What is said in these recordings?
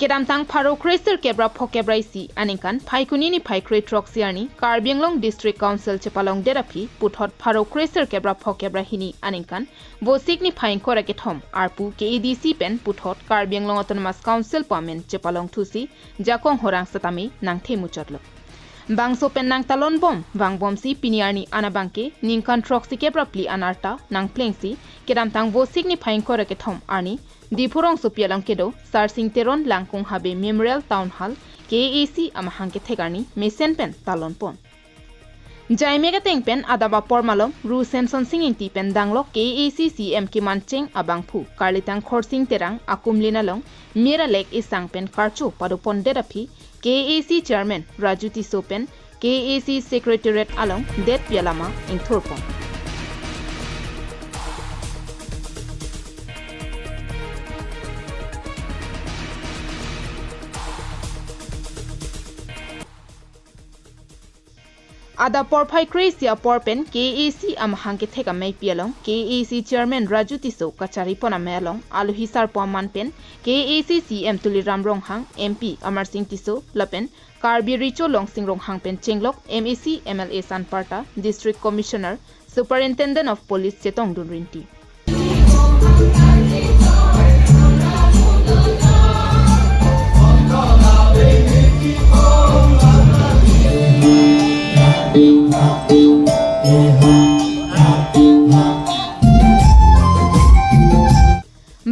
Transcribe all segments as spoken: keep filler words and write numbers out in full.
Kedamtang pharo kre sirkep ra phokep ra isi aningkan Phaikuni niphai kre throksi arni Karbi Anglong District Council chepalongdet aphi puthot pharo kre sirkep ra phokep ra hini aningkan Vosik niphai ingkoi ra kethom arpu K A D C pen puthot Karbi Anglong Autonomous Council pu amen chepalongthusi jakong horang setame nangthemuchotlo. Bangso pen nangtalonbom vangbomsi pini arni an abangke ningkan throksikep ra phli anarta nangplengsi kedamtang Vosik niphai ingkoi ra kethom arni Diphu rongsopi along kedo Sarsing Teron Langkung Habe Memorial Town Hall K A A C amahang kethek arni mesen pen talonpon. Jaimek ateng pen adap apor malom Ru Semson Sing Ingti pen danglok K A A C C M kemancheng abangphu Karlitang Khorsing Terang akumlin along mir alek isang pen karcho padopondet aphi K A A C Chairman Raju Tisso pen K A A C Secretariat along detpi alama ingthurpon. Adap porphai kre isi apor pen K A A C amahang kethek ameipi along K A A C Chairman Raju Tisso kacharipon amei along alohi sarpo aman pen K A A C C M Tuliram Ronghang, M P Amarsing Tisso lapen Karbi Recho Longsing Ronghang pen chenglok M A C, M L A sanparta, District Commissioner, Superintendent of Police chetongdun rinti.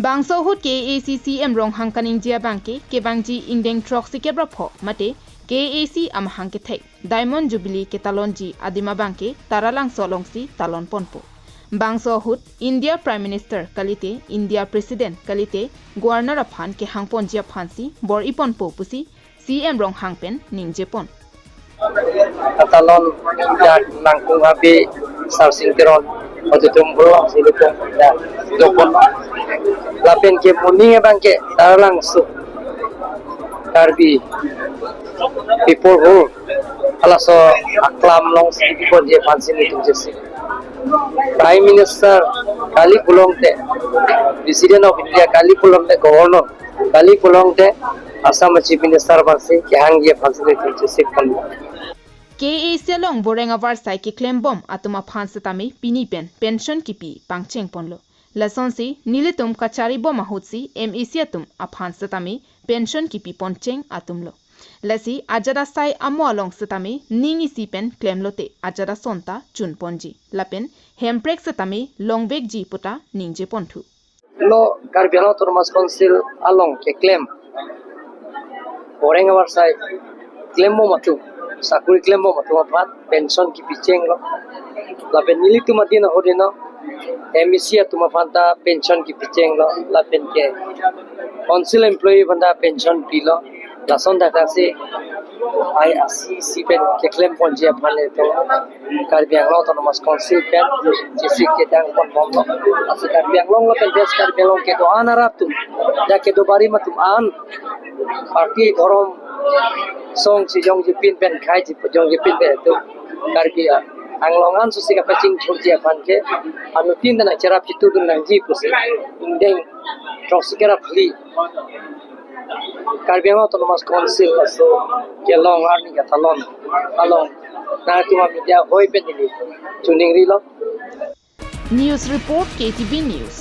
Bangso ahut K A A C C M Ronghang kaningje abangke kevangji ingdeng throksikep ra pho mate K A A C amahang kethek Diamond Jubilee ketalonji adim abangke Taralangso alongsi talonponpo. Bangso ahut India Prime Minister kalite, India President kalite Governor aphan kehangponji aphansi bor-iponpo pusi C M Ronghang pen ningjepon. Talon jak Langkung Habe Sarsing Teron Auditorium Hall silitum ya dokon. Lapen ke morning abangke Taralangso Karbi People Hall halaso aklam alongsi ponji aphansi nelitum jesi. Prime Minister kali pulote, President of India kali pulote, Governor kali pulote, Assam Chief Minister aphansi kehangji aphansi nelitum jesi pon. K A A C along voreng avarsai keklembom atum aphan setame pini pen pension kipi pangchengponlo. Lasonsi nelitum kacharibom ahutsi M A C atum aphan setame pension kipi poncheng atumlo. Lasi ajat asai amo along setame ning isi pen klemlote ajat ason ta chunponji lapen hemprek setame longvekji puta ningjeponthu. Lo Karbi Anglong Autonomous Council along keklem voreng avarsai klembom atum, sakori klembom atum aphan pension kipi chenglo. Lapen nelitum adin ahut ino M A C atum aphan ta pension kipi chenglo. Lapen ke council employee aphan ta pension pilo. Lason dak si I R C C pen keklemponji aphan nelitum Karbi Anglong Autonomous Council pen jesi kedangponbomlo. Lasi Karbi Anglong lapen West Karbi Anglong kedo-an arat atum, ya kedo barim atum an, party dhorom song si jongjepin pen khei si jongjepin pen atum Karbi Anglong an susi kapachingthurji aphan ke anuttin ta nangcherap chitudun nangji pusi ingdeng throksikep ra phli Karbi Anglong Autonomous Council aso kelong arni katalon along nangtum media hoi pen neli chuningrilo. News report, K T V News.